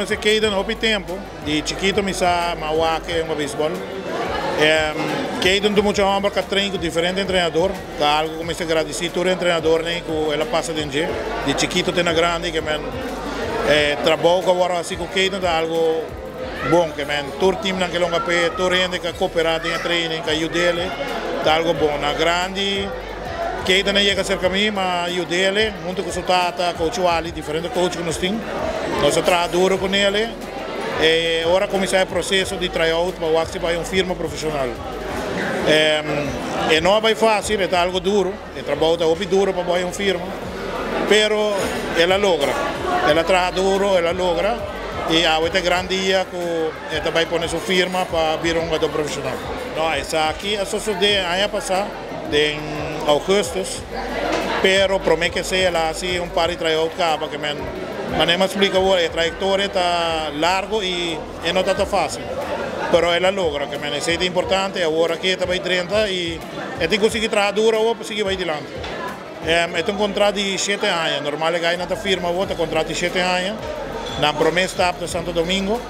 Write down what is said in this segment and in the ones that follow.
conoce Caden hopi tempo, di chikito mi sa m'a wak e hunga baseball. Caden ta un mucha homber cu a train cu diferente entrenador, ta algo cu mester gradici tur e entrenadornan cu el a pasa den dje, di chikito te na grandi, ke men e trabou cu a worde haci cu Caden ta algo bon, ke men tur teamnan cu el a hunga p'e, tur hende cu a coopera den e training, cu a yud'ele, ta algo bon. Na grandi Caden a yega cerca mi, m'a yud'ele hunto cu su tata, coach Wally, diferente coach cu nos tin, nos a traha duro cu nele. E ora cuminsa e proceso di try-out pa wak si bay un firma profesional. E no a bay facil, e ta algo duro, e trabou ta hopi duro pa bay un firma, pero el a logra. El a traha duro, el a logra y awe ta e gran dia cu e ta bay pone su firma pa bira un hungador profesional. No, esaki a sosode aña pasa den augustus, pero prome ke esey el a haci un par di try-out caba ke men. Manera mi a splika awor, e trayektoria ta largo i e no ta ta fásil. Pero el a logra, ke men esei ta importante. Awor aki e ta bai drenta i e tin ku sigui traha duro awor pa sigui bai dilanti. E ta un kontrat di shete aña. Normal e gainan ta firma awor ta kontrat di shete aña. Nan promé stap ta Santo Domingo.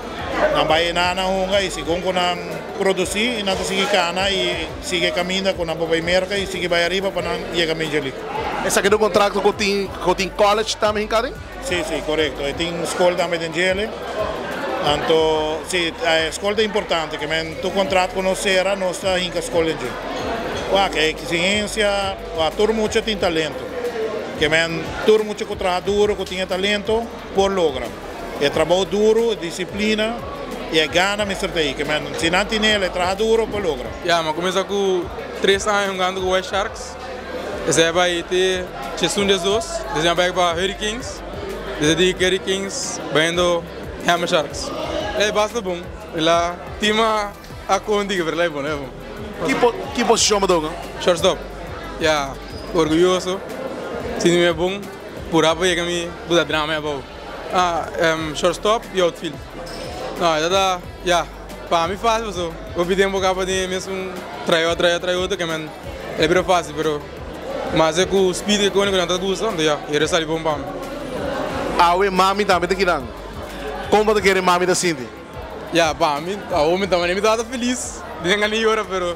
Nan bai enan nan hunga i segun ku nan produsí i nan ta sigui kana i sigui e kaminda ku nan por bai Merka i sigui bai ariba pa nan yega Major League. Esaki ta un contrato cu tin cu tin college tambe hinca den? Si, si, corecto. E tin scol tambe den djele. Anto, si, e scol ta importante. Ke men tur contrato cu nos cera, nos ta hinca scol den dje. Wak, e exigencia, wak, tur mucha tin talento. Ke men tur mucha cu traha duro, cu tin e talento, por logra. E trabou duro, e disciplina y e gana mester ta ey. Ke men si nan tin el, e traha duro, por logra. Ya, mi a cuminsa cu tres aña hungando cu West Sharks. Esei a bai te Chesun 12, desde a bai pa Hurricanes, desde di Hurricanes bayendo Hammer Sharks. E basta bon, el a team a konti pero el a bon, el a bon. Ki posishon bo ta hunga? Shortstop. Ya, orguyoso, sinti mi bon, pura pa yega mi buta drama abou. Ah, shortstop y outfield. No, e ta, ya. Pa mi fácil paso hopi tempo caba den e mesun tryout tryout tryout ke men e bira fácil pero mas e ku speed ke koni ku nan ta gusta anto ya e sali bon pa mi. Awe mami tambe ta kinan. Kon bo ta kere mami ta sinti? Ya pa mi awo mi ta manera mi tabata felis den gana yora pero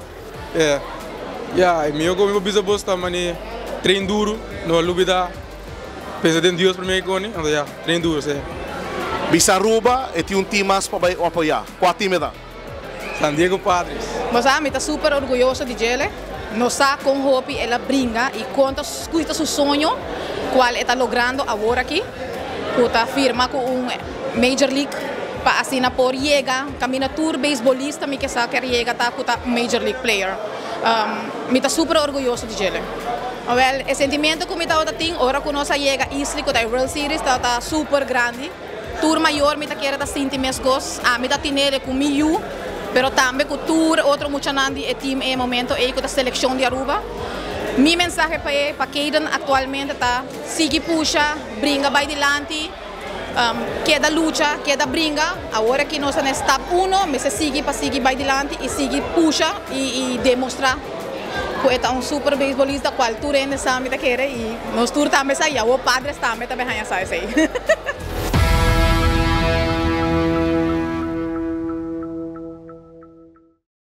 ya e miho ku mi por bisa bos ta mane train duru no a lubida. Pensa den Dios prome cu ni, anto ya, train duro sea. Bisa Aruba e tin un team mas pa bay apoya. Cua team e ta? San Diego Padres. Bo sa, mi ta super orguyoso di djele. No sa con hopi el a bringa y con ta scuita su soño cual e ta logrando awor aki, cu ta firma cu un Major League pa asina por yega caminda tur beisbolista mi ke sa kier yega ta cu ta un Major League player. Mi ta super orguyoso di djele. Awel, e sentimiento cu mi tabata tin ora cu nos a yega Eastleigh cu ta e World Series tabata super grandi. Tur mayor mi ta kere ta sinti mescos. Ami ta tinele cu mi yu, pero tambe cu tur otro muchanan di e team e momento ey cu ta seleccion di Aruba. Mi mensahe pa e, pa Kayden actualmente ta sigui pusha, bringa bay dilanti, keda lucha, keda bringa. Awor aki nos ta na e stap uno, mester sigui pa sigui bay dilanti y sigui pusha y demostra. Cu e ta un super beisbolista cual tur hende sa mi ta kere y nos tur tambe sa y awor Padres tambe ta bay haña sa esey.